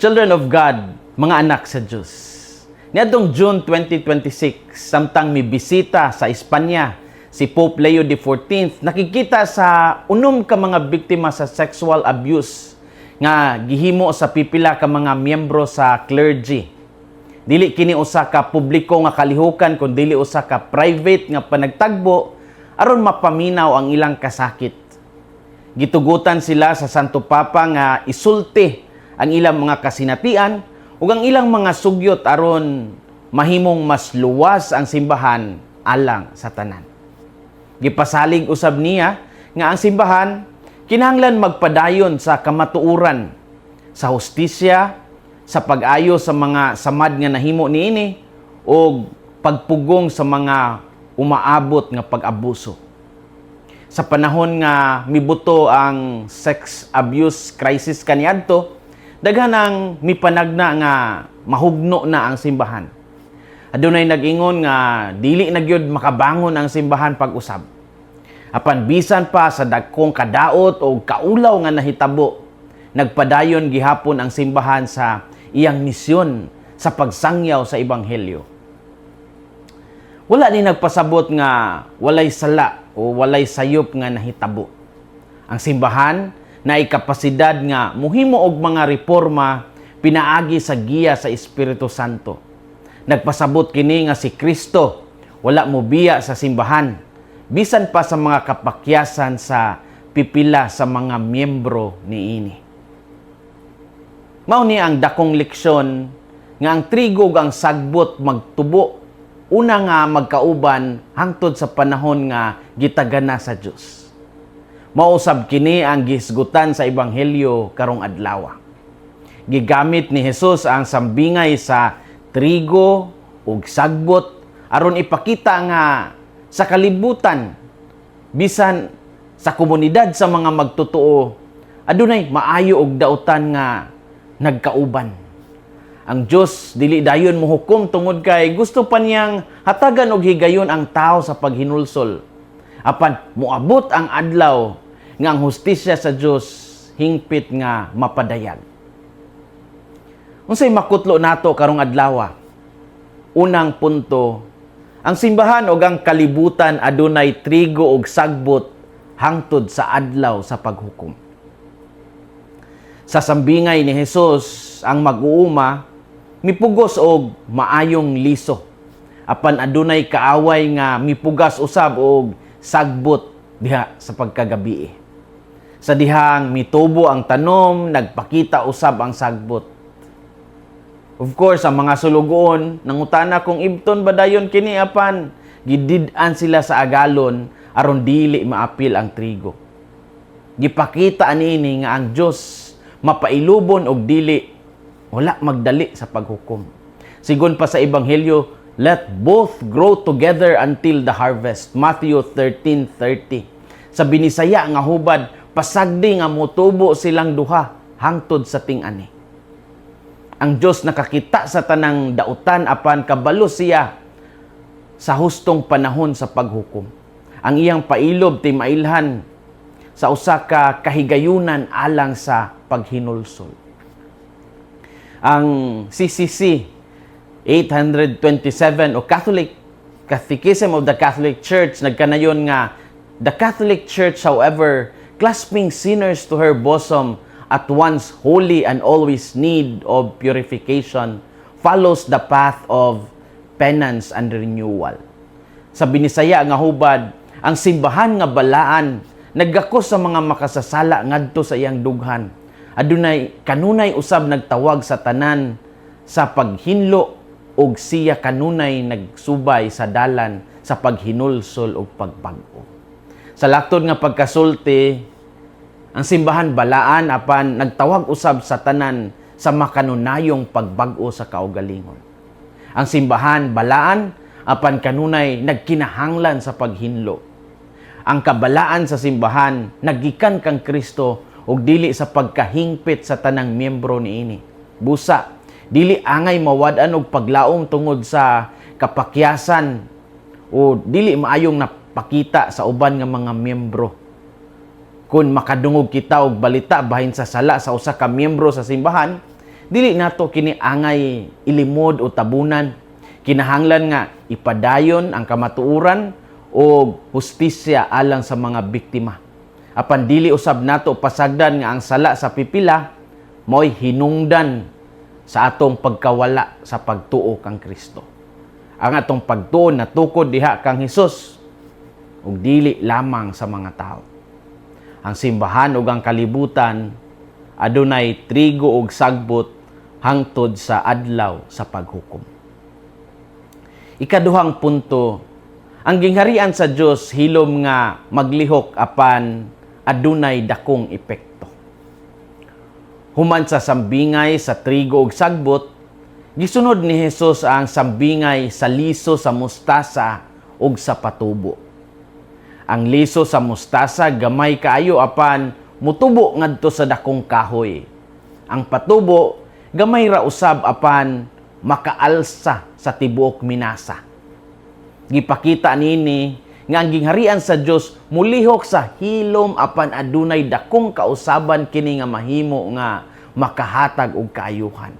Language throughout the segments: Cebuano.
Children of God, mga anak sa Diyos. Niadtong June 2026, samtang mibisita sa Espanya si Pope Leo XIV, nakikita sa unom ka mga biktima sa sexual abuse nga gihimo sa pipila ka mga miyembro sa clergy. Dili kini usa ka publiko nga kalihukan kun dili usa ka private nga panagtagbo aron mapaminaw ang ilang kasakit. Gitugutan sila sa Santo Papa nga isulti ang ilang mga kasinatian ug ang ilang mga sugyot aron mahimong mas luwas ang simbahan alang sa tanan. Gipasalig usab niya nga ang simbahan kinahanglan magpadayon sa kamatuoran, sa hustisya, sa pag-ayo sa mga samad nga nahimo niini ug pagpugong sa mga umaabot nga pag-abuso. Sa panahon nga mibuto ang sex abuse crisis kaniadto, daghan ang mipanagna nga mahugno na ang simbahan. Adunay nag-ingon nga dili na gyud makabangon ang simbahan pag-usab. Apan bisan pa sa dagkong kadaot o kaulaw nga nahitabo, nagpadayon gihapon ang simbahan sa iyang misyon sa pagsangyaw sa ebanghelyo. Wala ni nagpasabot nga walay sala o walay sayop nga nahitabo. Ang simbahan naay kapasidad nga muhimo og mga reforma pinaagi sa giya sa Espiritu Santo. Nagpasabot kini nga si Kristo wala mobiya sa simbahan bisan pa sa mga kapakyasan sa pipila sa mga miyembro niini. Mao ni ang dakong leksyon nga ang trigo ug ang sagbot magtubo una nga magkauban hangtod sa panahon nga gitagana sa Dios. Mausab kini ang gihisgutan sa ebanghelyo karong adlaw. Gigamit ni Jesus ang sambingay sa trigo ug sagbot aron ipakita nga sa kalibutan, bisan sa komunidad sa mga magtotoo, adunay maayo ug dautan nga nagkauban. Ang Dios dili dayon mohukom tungod kay gusto pa niyang hatagan og higayon ang tao sa paghinulsol. Apan moabot ang adlaw nga ang hustisya sa Dios hingpit nga mapadayag. Unsay makutlo nato karong adlaw? Unang punto, ang simbahan ug ang kalibutan adunay trigo ug sagbot hangtod sa adlaw sa paghukom. Sa sambingay ni Jesus, ang mag-uuma mipugos og maayong liso. Apan adunay kaaway nga mipugas usab og sagbot diha sa pagkagabi. Sa dihang mitubo ang tanom, nagpakita usab ang sagbot. Of course, ang mga sulugoon nangutana kung ibton ba dayon kini, apan gidid-an sila sa agalon aron dili maapil ang trigo. Gipakita niini nga ang Dios mapailubon og dili wala magdali sa paghukom. Sigon pa sa ebanghelyo, "Let both grow together until the harvest." Matthew 13:30. Sa Binisaya nga hubad, pasagdi nga motubo silang duha hangtod sa ting-ani. Ang Dios nakakita sa tanang dautan, apan kabalo siya sa hustong panahon sa paghukom. Ang iyang pailob ti mailhan sa usa ka kahigayunan alang sa paghinulsol. Ang CCC 827 o Catholic Catechism of the Catholic Church nagkanayon nga, "The Catholic Church, however, clasping sinners to her bosom, at once holy and always need of purification, follows the path of penance and renewal." Sa Binisaya nga hubad, ang simbahan nga balaan naggakos sa mga makasasala ngadto sa iyang dughan. Adunay kanunay usab nagtawag sa tanan sa paghinlo ug siya kanunay nagsubay sa dalan sa paghinulsol ug pagbag-o. Sa laktod nga pagkasulti, ang simbahan balaan apan nagtawag usab sa tanan sa makanunayong pagbag-o sa kaugalingon. Ang simbahan balaan apan kanunay nagkinahanglan sa paghinlo. Ang kabalaan sa simbahan naggikan kang Kristo ug dili sa pagkahingpit sa tanang miyembro niini. Busa, dili angay mawad-an og paglaom tungod sa kapakyasan o dili maayong napakita sa uban nga mga miyembro. Kung makadungog kita og balita bahin sa sala sa usa ka miyembro sa simbahan, Dili nato kini angay ilimod o tabunan. Kinahanglan nga ipadayon ang kamatuoran o hustisya alang sa mga biktima. Apan dili usab nato pasagdan nga ang sala sa pipila mo'y hinungdan sa atong pagkawala sa pagtuo kang Kristo. Ang atong pagtuo natukod diha kang Hesus ug dili lamang sa mga tao. Ang simbahan ug ang kalibutan adunay trigo ug sagbot hangtod sa adlaw sa paghukom. Ikaduhang punto, ang gingharian sa Dios hilom nga maglihok apan adunay dakong epekto. Human sa sambingay sa trigo ug sagbot, gisunod ni Jesus ang sambingay sa liso sa mustasa ug sa patubo. Ang liso sa mustasa gamay kaayo apan mutubo ngadto sa dakong kahoy. Ang patubo gamay ra usab apan makaalsa sa tibuok minasa. Gipakita niini nga ang gingharian sa Dios mulihok sa hilom apan adunay dakong kausaban kini nga mahimo nga makahatag og kaayuhan.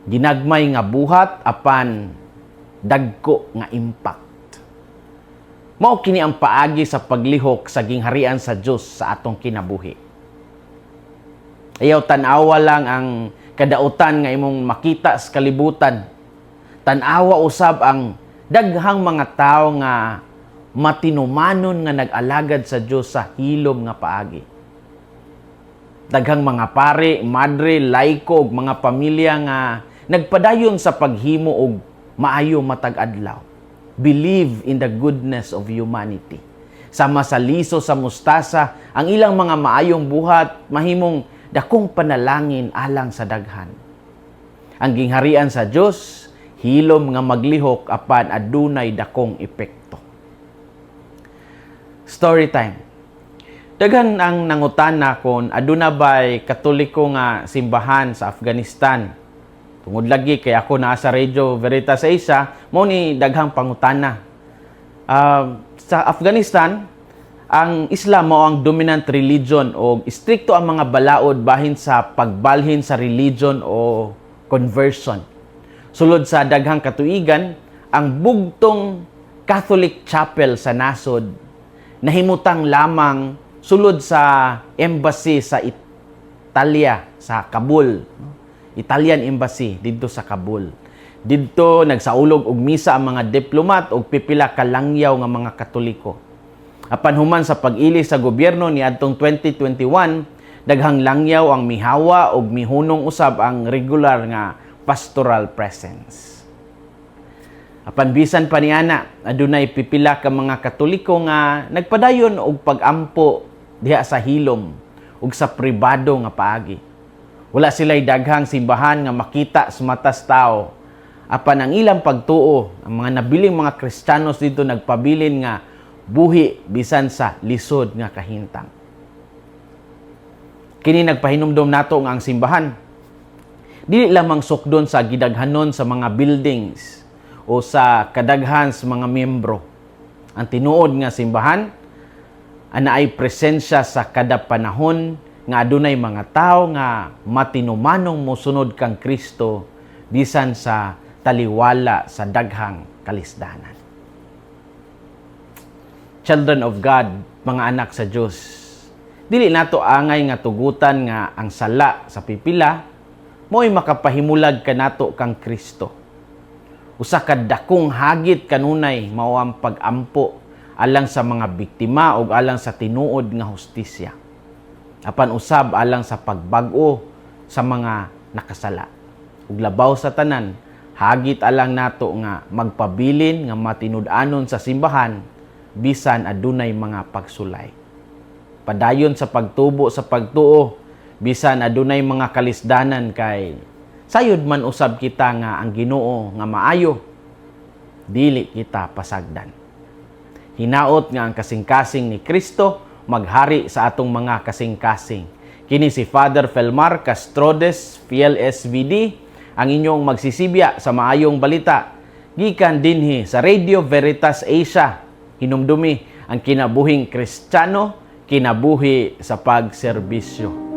Ginagmay nga buhat apan dagko nga impact. Mao kini ang paagi sa paglihok sa gingharian sa Dios sa atong kinabuhi. Ayaw tan-awa lang ang kadautan nga imong makita sa kalibutan. Tan-awa usab ang daghang mga tao nga matinumanon nga nag-alagad sa Dios sa hilom nga paagi. Daghang mga pare, madre, laiko ug mga pamilya nga nagpadayon sa paghimo og maayo matag adlaw. Believe in the goodness of humanity. Sama sa liso sa mustasa, ang ilang mga maayong buhat mahimong dakong panalangin alang sa daghan. Ang gingharian sa Dios hilom nga maglihok apan adunay dakong epekto. Story time. Daghan ang nangutana kon aduna bay Katoliko nga simbahan sa Afghanistan. Tungod lagi kay ako naa sa Radio Veritas Asia, mao ni daghang pangutana. Sa Afghanistan, ang Islam mao ang dominant religion o istrikto ang mga balaod bahin sa pagbalhin sa religion o conversion. Sulod sa daghang katuigan, ang bugtong Catholic Chapel sa nasod nahimutang lamang sulod sa embassy sa Italia sa Kabul. Italian Embassy didto sa Kabul. Didto nagsaulog og misa ang mga diplomat og pipila ka langyaw nga mga Katoliko. Apan human sa pag-ili sa gobyerno niadtong 2021, daghang langyaw ang mihawa og mihunong usab ang regular nga pastoral presence. Apan bisan pa niana, adunay pipila ka mga Katoliko nga nagpadayon og pagampo diha sa hilom ug sa pribado nga paagi. Wala sila'y daghang simbahan nga makita sa matas tao. Apan ang ilang pagtuo, ang mga nabiling mga Kristiyanos didto nagpabilin nga buhi bisan sa lisod nga kahintang. Kini nagpahinumdom nato nga ang simbahan dili lamang sukdon sa gidaghanon sa mga buildings o sa kadaghan sa mga miyembro. Ang tinuod nga simbahan anaay presensya sa kada panahon nga adunay mga tao nga matinumanong mosunod kang Kristo bisan sa taliwala sa daghang kalisdanan. Children of God, mga anak sa Dios, dili nato angay nga tugutan nga ang sala sa pipila mo'y makapahimulag kanato kang Kristo. Usa ka dakong hagit kanunay mao ang pag-ampo alang sa mga biktima ug alang sa tinuod nga hustisya. Apan usab alang sa pagbag-o sa mga nakasala. Ug labaw sa tanan, hagit alang nato nga magpabilin nga matinud-anon sa simbahan bisan adunay mga pagsulay. Padayon sa pagtubo sa pagtuo bisan adunay mga kalisdanan kay sayod man usab kita nga ang Ginoo nga maayo dili kita pasagdan. Hinaot nga ang kasing-kasing ni Kristo maghari sa atong mga kasing-kasing. Kini si Father Felmar Castrodes, Fiel SVD, ang inyong magsisibya sa maayong balita gikan dinhi sa Radio Veritas Asia. Hinumdumi ang kinabuhing Kristiyano, kinabuhi sa pagserbisyo.